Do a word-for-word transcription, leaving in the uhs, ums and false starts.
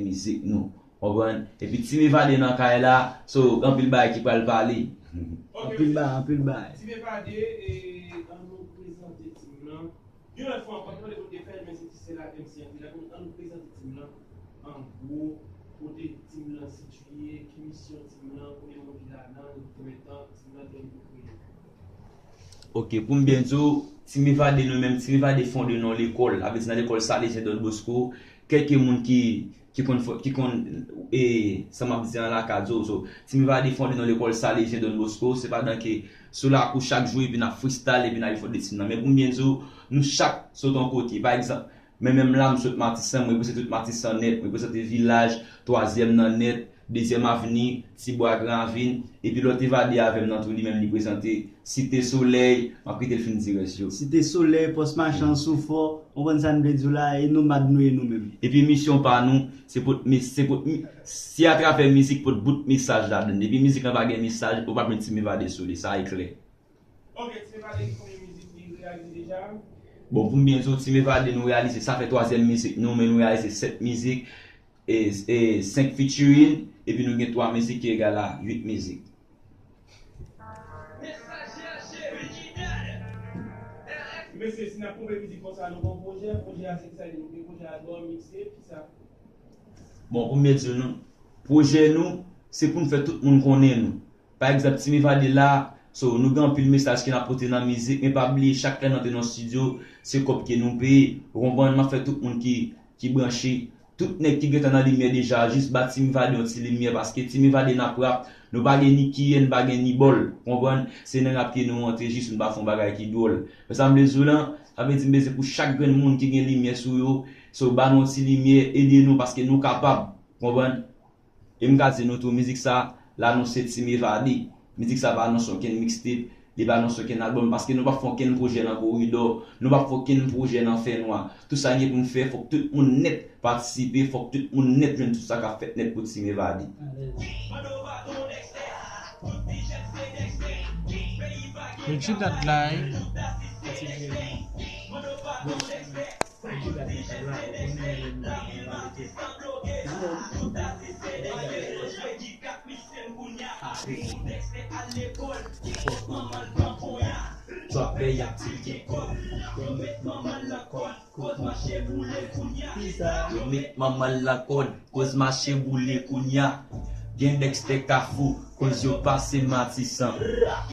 mizik nou. Konprann? Epi Team Evade nan kay la, so, gen anpil bagay ki pral pale. Anpil bagay, anpil bagay. Team Evade, e, ann nou prezante team lan. Yon lòt fwa ankò, nou mande pou nou te fè l, men se ti sè la M C an te la, ann nou prezante team lan. An gwo, kote team lan sitiye, ki misyon team lan, konbyen moun ki ladan l, konbyen tan team lan gen pou kreye. Ok, pou m byen di w, Team Evade nou menm, Team Evade fonde nan lekòl, sa vle di nan lekòl Salezyen Don Bosco, kèk moun ki ki konn fò, ki konn, e, sa m ap di an la ka di w, so, Team Evade fonde nan lekòl Salezyen Don Bosco, se pandan ke sou lakou chak jou epi n ap freestyle epi n ap fonde team nan. Men pou m byen di w, nou chak sot yon kote. Pa egzanp, men menm la, m sot Matisan, m reprezante tout Matisan nèt, m reprezante Vilaj, Twazyèm nan nèt, Dezyèm Avni, Tibwa, Gran Ravin, epi lòt Evade avè m nan tou li menm li prezante Site Solèy, m ap kite l fin di rès yo. Site Solèy, Pòs Machan, Soufò, w konprann sa n vle di w la, e nomad nou ye nou menm. Epi misyon pa nou, se pot, se pot, se atravè mizik pot bout mesaj ladan l. Depi mizik lan pa gen mesaj, ou p ap met Team Evade sou li, sa e klè. Ok, Team Evade gen konbyen mizik li reyalize deja? Bon, pou m byen di w, Team Evade nou reyalize, sa fè twazyèm mizik nou, men nou reyalize sèt mizik, e, e senk featuring, epi nou gen twa mizik ki egal a uit mizik. Mesye, si n ap ponpe mizik konsa, nou gon pwojè, pwojè a se kisa li ye? Nou gen pwojè albòm, mixtape, kisa? Bon, pou m byen di w, nou, pwojè nou, se pou n fè tout moun konnen nou. Pa egzanp, Team Evade la, so, nou gen anpil mesaj ke n ap pote nan mizik, men pa bliye chak lè n antre nan estidyo, se kòb ke nou peye. Ou konprann? M ap fè tout moun ki, ki branche, tout nèg ki gentan nan limyè deja, jis ba Team Evade yon ti limyè, paske Team Evade n ap rap, nou pa gen ni kiyè, n pa gen ni bòl, konprann? Se nan rap ke nou antre, jis nou pa fè yon bagay ki dwòl. Men sa m vle di w lan, sa vle di m bezwen pou chak grenn moun ki gen limyè sou yo, so ba nou yon ti limyè, ede nou, paske nou kapab, konprann? E m ka di nou tou, mizik sa, l anonse Team Evade. Mizik sa pa anonse okenn mixtape, li pa anonse okenn albòm, paske nou p ap fè okenn pwojè nan koridò, nou p ap fè okenn pwojè nan fènwa. Tout sa gen pou n fè, fòk tout moun nèt patisipe, fòk tout moun nèt jwenn tout sa k ap fèt nèt pou Team Evade. Richie Dat la, wi. Twòp lè y ap di l gen kòb, yo met manman l nan kòd, koz mache boule kounya. Yo met manman l nan kòd, koz mache boule kounya. Gen Dexter Kafou, koz yo pase Matisan.